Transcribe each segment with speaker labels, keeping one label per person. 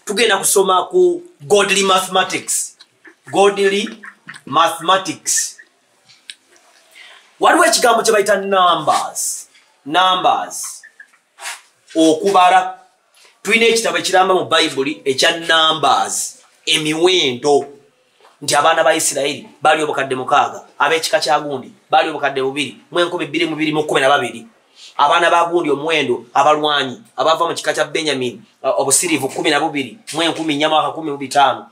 Speaker 1: Tugenda kusoma ku godly mathematics. Godly mathematics. Waliwo ekigambo kye bayita numbers. Numbers. Okubala. Tulina ekitabo ekiramba mu Bayibuli ekya numbers, emiwendo. Nti abaana ba Isirayiri baali 6,000, ab'ekika kya gundi baali 2,212. Abaana ba gundi omuwendo abalwanyi abava mu kika kya Benjamin obusiriivu 12,415.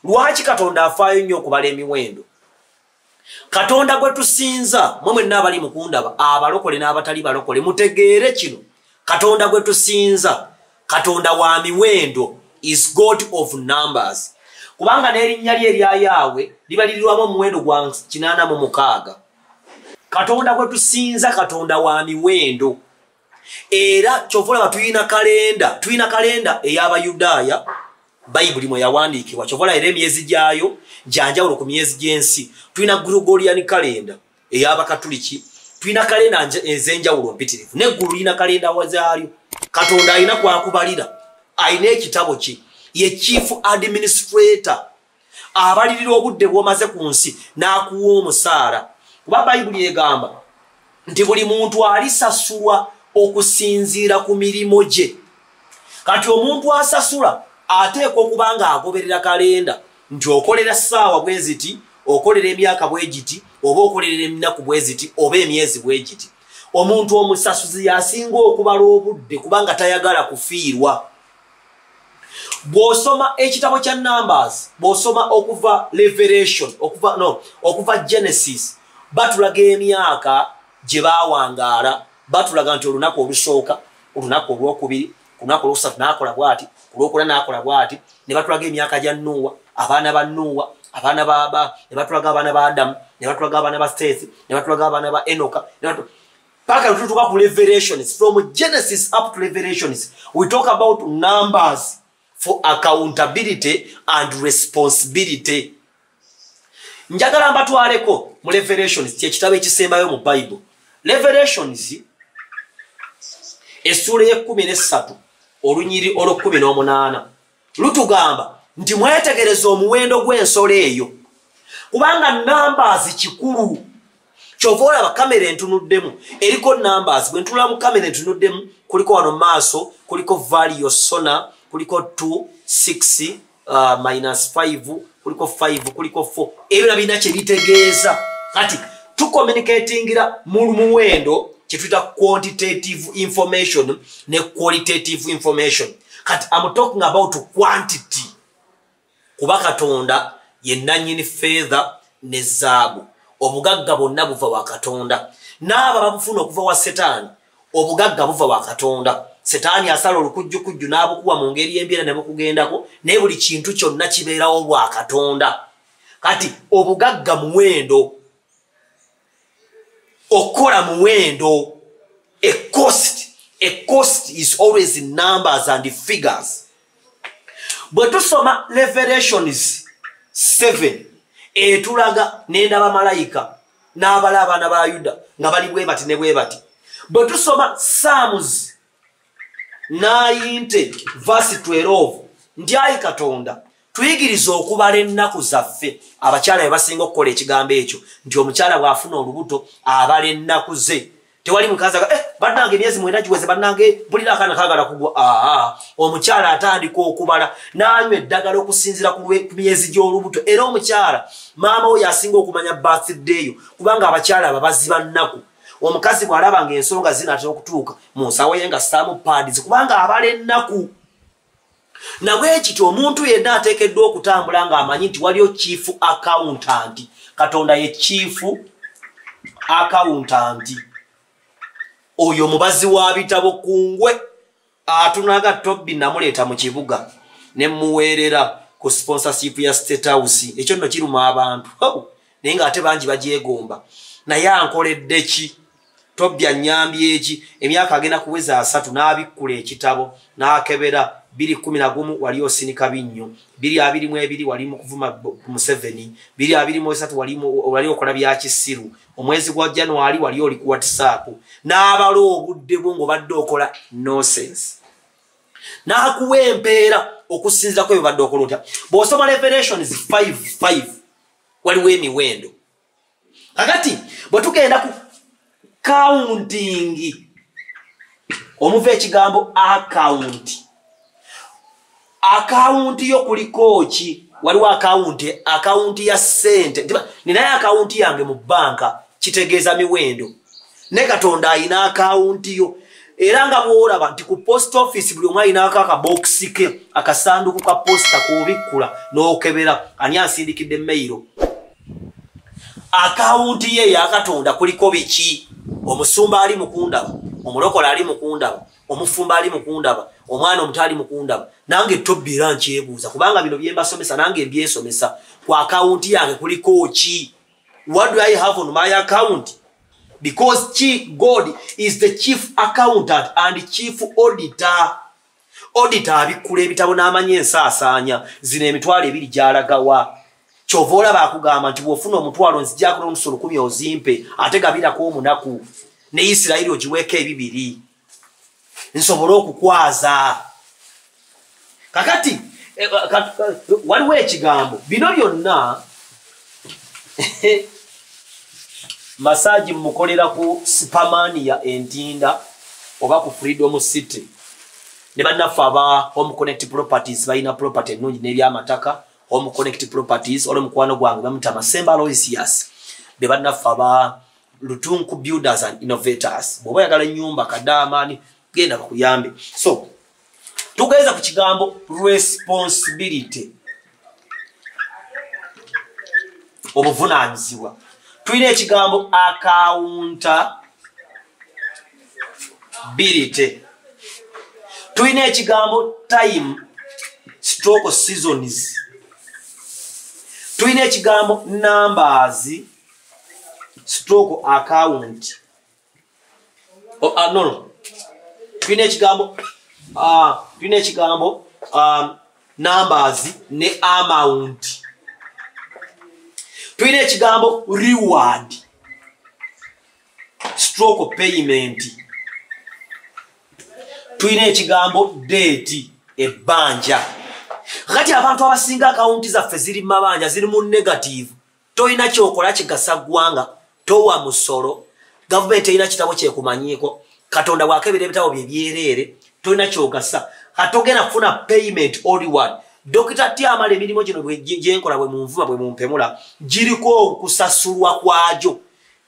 Speaker 1: Lwaki Katonda afaayo nnyo okubala emiwendo? Katonda gwe tusinza, mwe mwenna abali mu kundaba, abalokole n'abatali balokole, mutegeere kino. Katonda gwe tusinza, Katonda wa miwendo, is God of numbers. Kubanga n'erinnya lye erya Yahwe libalirirwamu omuwendo gwa 86. Katonda gwe tusinza Katonda wa miwendo. Era kyova olaba tulina kalenda ey'Abayudaaya, Bayibuli mwe yawandiikibwa. Kyova olaba era emyezi gyayo gya njawulo ku myezi gy'ensi. Tulina Gregorian calendar ey'Abakatuliki, tulina kalenda ez'enjawulo mpitirivu, n'eggulu lirina kalenda wazaalyo. Katonda alina kwakubalira, alina ekitabo kye, ye chief administrator, abalirira obudde bw'omaze ku nsi n'akuwa omusaala. Kuba Bayibuli egamba nti buli muntu alisasulwa okusinziira ku mirimu gye. Kati omuntu asasula ateekwa okuba ng'agoberera kalenda, nti okolera ssaawa bwe ziti, okolera emyaka bwe giti, oba okolerera ennaku bwe ziti, oba emyezi bwe giti. Omuntu omusasuzi yasinga okubala obudde kubanga tayagala kufiirwa. Bw'osoma ekitabo kya Numbers, bw'osoma okuva Revelation, okuva, no, okuva Genesis, batulaga emyaka gye baawangaala. Batulaga nti olunaku olusooka, olunaku olwokubiri, ku lunaku olwokusatu n'akola bw'ati, ku lwokuna n'akola bw'ati. Ne batulaga emyaka gya Nuuwa, abaana ba Nuuwa, abaana ba, ne batulaga abaana ba Adamu, ne batulaga abaana ba Seth, ne batulaga abaana ba Enoka, paka tutuuka ku Revelations. From Genesis up to Revelations, we talk about numbers for accountability and responsibility. Njagala mbatwaleko mu Revelations, kyekitabo ekisembayo mu Bible. Revelations essuula y'e13, olunyiri olw'18 lutugamba nti mwetegereza omuwendo gw'ensolo eyo, kubanga numbers kikulu. Kyova olaba kamera entunuddemu eriko numbers. Bwe ntunula mu kamera entunuddemu, kuliko wano maaso, kuliko value sona, kuliko 2 6 minus 5, kuliko 5, kuliko 4. Ebyo birina kye bitegeeza. Kati tucommunicatingira mu muwendo, kyetuyita quantitative information ne qualitative information. Kati I'm talking about quantity, kuba Katonda ye nannyini feather ne zaabu. Obugagga bwonna buva wa Katonda, n'abo babufuna okuva wa Setaani. Obugagga buva wa Katonda. Setaani asala olukujjukujju n'abukuwa mu ngeri embeera ne bukugendako, naye buli kintu kyonna kibeerawo bwa Katonda. Kati obugagga muwendo, okukola muwendo. A cost is always in numbers and figures. Bwe tusoma Revelations 7, etulaga nendaba malayika n'abala abaana ba Yuda nga bali bwe bati ne bwe bati. Bwe tusoma Psalms 90 verse 12, nti ayi Katonda, tuyigiriza okubala ennaku zaffe. Abakyala be basinga okukola ekigambo ekyo, nti omukyala bw'afuna olubuto abala ennaku ze. Tewali mukazi aga, bannange, emyezi 9 giweze, bannange, mpulira akaana kaagala kugwa. Aa, omukyala atandika okubala n'anywa eddagala okusinziira ku myezi gy'olubuto. Era omukyala maama we yasinga okumanya birthday yo, kubanga abakyala ababazi bannaku. Omukazi bw'alaba ng'ensonga zinatera okutuuka mu nsawo ye, nga ssaamu pads, kubanga abala ennaku. Nabwe kityo omuntu yenna ateekeddwa okutambula ng'amanyi nti waliyo chief accountant. Katonda ye chief accountant, oyo omubazi wa bitabo kungwe atunaga. Tobbi namuleeta mu kibuga ne muweerera ku sponsorship ya State House. Ekyo nno kiruma abantu, naye ng'ate bangi bagyegomba. Naye ankoledde ki Tobbi? Anyambye eki? Emyaka agenda kuweza 30 n'abikkula ekitabo n'akebera 211, wali osinika binnyo, 222 wali mu kuvuma Museveni, 223 wali okola bya kisiru, omwezi gwa January wali oli ku WhatsApp. N'abala obudde bwo ng'obadde okola nonsense. N'akuwa empeera okusinziira ku ebyo badde okola otya. Bw'osoma Revelations 5:5 waliwo emiwendo. Kakati bwe tugenda ku counting, omuva ekigambo account. Account yo kuliko ki? Waliwo account ya ssente. Ninayo account yange mu banka, kitegeeza miwendo. Ne Katonda alina account yo. Era nga bw'olaba nti ku post office buli omu alinako akabokisi ke, akasanduku ka posta k'obikkula n'okebera ani ansindikidde mail. Akawunti ye eya Katonda kuliko biki? Omusumba ali mu kundaba, omulokole ali mu kundaba, omufumba ali mu kundaba, omwana omuto ali mu kundaba. Nange Tobbi era nkyebuuza, kubanga bino bye mbasomesa nange mbyesomesa. Ku akawunti yange kuliko ki? What do I have on my account? Because God is the chief accountant and chief auditor. Auditor abikkula ebitabo n'amanya ensaasaanya zino 20,000 gy'alagawa. Ky'ova olaba akugamba nti bw'ofuna omutwalo nzijjako n'omusolo 10 ozimpe, ate gabirako omunaku, ne Isirayiri ogiweeko 2 nsobole okukwaza. Kakati waliwo ekigambo bino byonna masaji mukolera ku Spamania Entinda oba ku Freedom City. Ne bannaffe aba Home Connect Properties balina property ennungi n'ebyamataka. Home Connect Properties olwo mukwano gwange bamuyita Masemba Aloysius, be bannaffe aba Lutunku Builders and Innovators. Bw'oba oyagala ennyumba kadaamaani, genda bakuyambe. So tugeza ku kigambo responsibility, obuvunaanyizibwa. Tulina ekigambo accountability, tulina ekigambo time stroke seasons, tulina ekigambo numbers stroke account. No. Tulina ekigambo numbers ne amount. Tulina ekigambo reward stroke payment. Tulina ekigambo date, ebbanja. Kati abantu abasinga akawunti zaffe ziri mu mabanja, ziri mu negative. Tolina kyokola kigasa ggwanga, towa musolo, gavumenti erina kitabo kyekumanyiiko, Katonda bw'akebera ebitabo bye byereere, tolina kyogasa. Katogenda kufuna payment or reward. Dokita T amala emirimu gino gyenkola bwe munvuma bwe mumpemula, giriko okusasulwa kwagyo.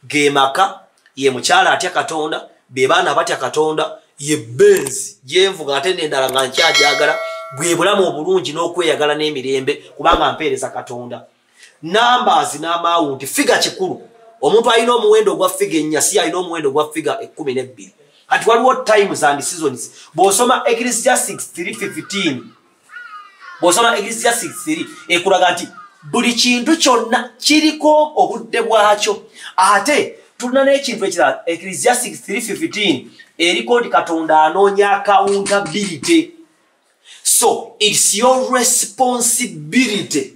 Speaker 1: Ge maka, ye mukyala atya Katonda, be baana batya Katonda, ye Benz gyenvuga ate n'endala nga nkyagyagala, bwe bulamu obulungi n'okweyagala n'emirembe kubanga mpeereza Katonda. Numbers n'amawunti, figa kikulu. Omuntu alina omuwendo ogwa figa 4 si alina omuwendo ogwa figa 12. Kati waliwo times and seasons. Bw'osoma Ecclesiastes 3:15, bw'osoma Ecclesiastes 3 ekulaga nti buli kintu kyonna kiriko obudde bwakyo. Ate tulina n'ekintu ekirala, Ecclesiastes 3:15 eriko nti Katonda anoonya accountability. So it's your responsibility.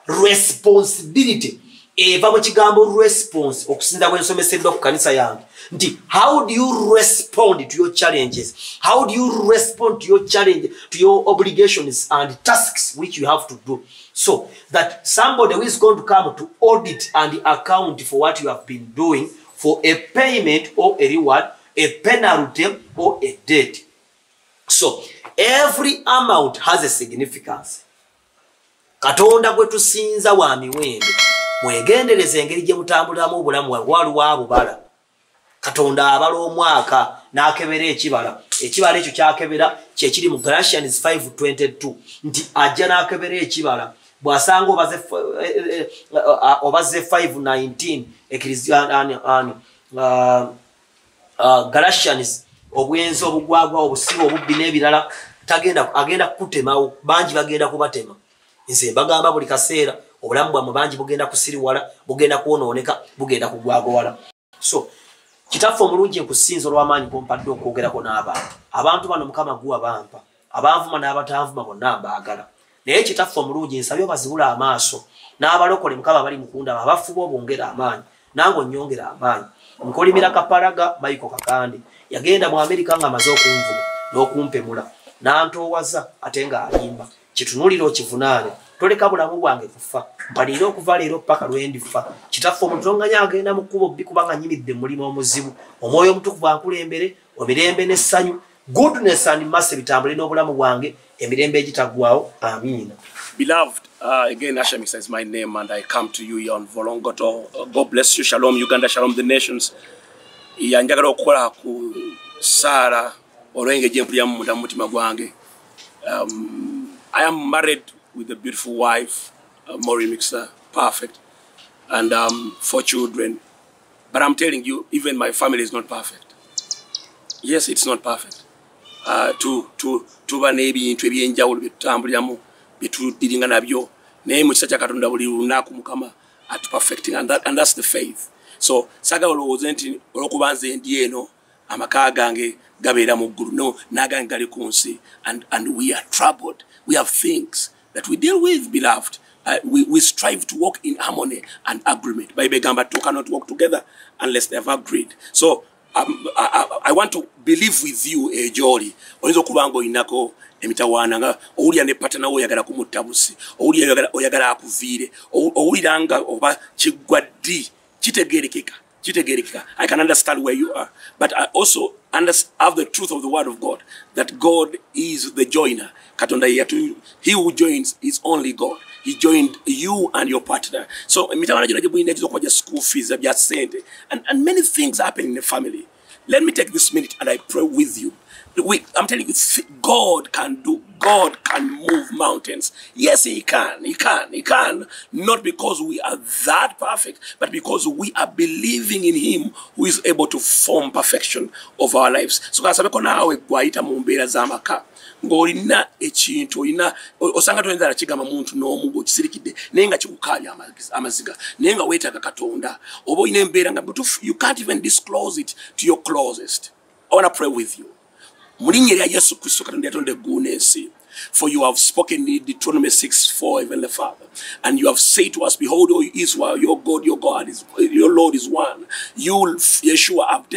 Speaker 1: Responsibility eva mu kigambo response, okusinza bwe nsomeseddwa ku kanisa yange nti how do you respond to your challenges, how do you respond to your challenge, to your obligations and tasks which you have to do, so that somebody who is going to come to audit and account for what you have been doing for a payment or a reward, a penalty or a debt. So every amount has a significance. Katonda gwe tusinza wa miwendo. Mwegendereze engeri gye mutambuliramu obulamu, waliwo abubala. Katonda abala omwaka n'akebera ekibala. Ekibala ekyo kyakebera kye kiri mu Galatians 5:22 nti ajja n'akebera ekibala. Bw'asanga obaze 5:19 Galatians, obwenzi, obugwagwa, obusiru, obubbi n'ebirala, agenda kukutemawo. Bangi bagenda kubatema. Nze mbagamba buli kaseera obulamu bwammwe bangi bugenda kusiriwala, bugenda kwonooneka, bugenda kugwagwala. So Kitaffe omulungi, nkusinza olw'amaanyi g'ompadde okwogerako n'abantu. Abantu bano Mukama gwe wabampa, abanvuma n'abatanvuma bonna mbaagala. Naye Kitaffe omulungi, nsabye obazibule amaaso n'abalokole Mukama bali mu kundaba, abafuba obongere amaanyi, nange onnyongere amaanyi. Nkolimira Kapalaga Michael Kakande yagenda mu Amerika ng'amaze okunvuma n'okumpemula, N'antoowaza ate ng'alimba. Kitunuulire okivunaane. Toleka bulamu bwange kufa. Mpalirire okuva leero paka lwe ndifa. Kitaffe omutonganya agenda mu kkubo bbi kubanga nnyimidde mu mulimu omuzibu. Omwoyo omutukuvu ankulembere, emirembe n'essanyu. Goodness and mercy bitambule n'obulamu bwange emirembe egitaggwaawo. Amiina.
Speaker 2: Beloved, again, Asher Mixer is my name, and I come to you here on Volongoto. God bless you. Shalom, Uganda. Shalom, the nations. Njagala okukola ku Sarah olw'engeri gye mpuliramu munda mu mutima gwange. I am married with a beautiful wife, Maureen Mixer, perfect, and 4 children. But I'm telling you, even my family is not perfect. Yes, it's not perfect. Tuba n'ebintu ebyenjawulo bye tutambuliramu, bye tudiringa nabyo, naye mu kisa kya Katonda buli lunaku Mukama atuperfecting, and that's the faith. So saagala olowooze nti olw'okuba nze ndi eno amaka gange gabeera mu ggulu, no, n'agange gali ku nsi, and we are troubled. We have things that we deal with, beloved. We strive to walk in harmony and agreement. Bible egamba two cannot work together unless they have agreed. So I want to believe with you, Jolly. Oyinza okuba ng'olinako emitawaana nga owulira ne partner wo oyagala kumutta busi, owulira oyagala akuviire, owulira nga oba kiggwa ddi, kitegeerekeka, kitegeerekeka. I can understand where you are, but I also have the truth of the word of God, that God is the joiner. Katonda he who joins is only God. He joined you and your partner. So emitawaana gyonna gye mulina egiyinza okuba gya school fees, bya ssente, and many things happen in the family. Let me take this minute and I pray with you. I'm telling you, God can do, God can move mountains. Yes, he can, he can, he can. Not because we are that perfect, but because we are believing in him who is able to form perfection of our lives. So kasabeko naawe gwayita mu mbeera z'amaka, ng'olina ekintu, olina, osanga toyinza nakigamba muntu n'omu ng'okisirikidde, naye nga kikukaabya amaziga, naye nga weetaaga Katonda, oba olina embeera nga butuufu, you can't even disclose it to your closest. I want to pray with you. Mu linnya lya Yesu Kristo Katonda yatonda eggulu n'ensi. For you have spoken in Deuteronomy 6:4, Heavenly Father, and you have said to us, behold, O Israel, your God, your God is, your Lord is one. You, Yeshua, have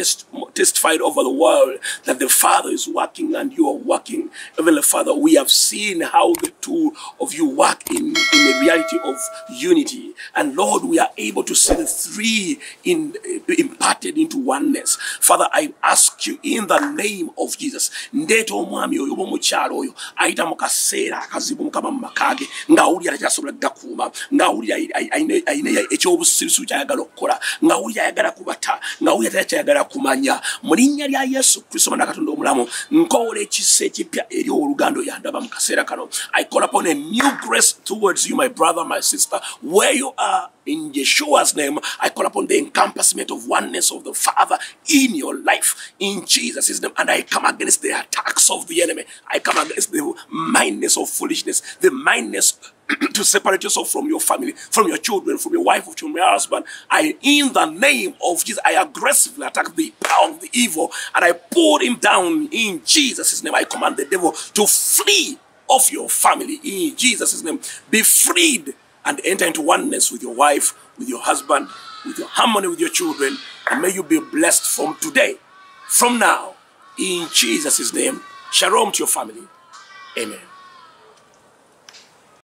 Speaker 2: testified over the world that the Father is working and you are working. Heavenly Father, we have seen how the two of you work in the reality of unity. And Lord, we are able to see the three imparted into oneness. Father, I ask you in the name of Jesus. Ndeeta omwami oyo oba omukyala oyo ayita mu kaseera akazibu Mukama mu maka ge, ng'awulira takyasobola kugakuuma, ng'awulira ayina ekyobusirusiru ky'ayagala okukola, ng'awulira ayagala kubata, ng'awulira takyayagala kumanya. Mu linnya lya Yesu Kristo Mwana Katonda omulamu, nkoola ekisa ekipya eri owooluganda oyo andaba mu kaseera kano. I call upon a new grace towards you, my brother, my sister, where you are. In Yeshua's name, I call upon the encompassment of oneness of the Father in your life, in Jesus' name. And I come against the attacks of the enemy. I come against the mindness of foolishness, the mindness to separate yourself from your family, from your children, from your wife, from your husband. In the name of Jesus, I aggressively attack the power of the evil, and I pull him down in Jesus' name. I command the devil to flee off your family in Jesus' name. Be freed and enter into oneness with your wife, with your husband, with your harmony with your children. And may you be blessed from today, from now, in Jesus' name. Shalom to your family. Amen.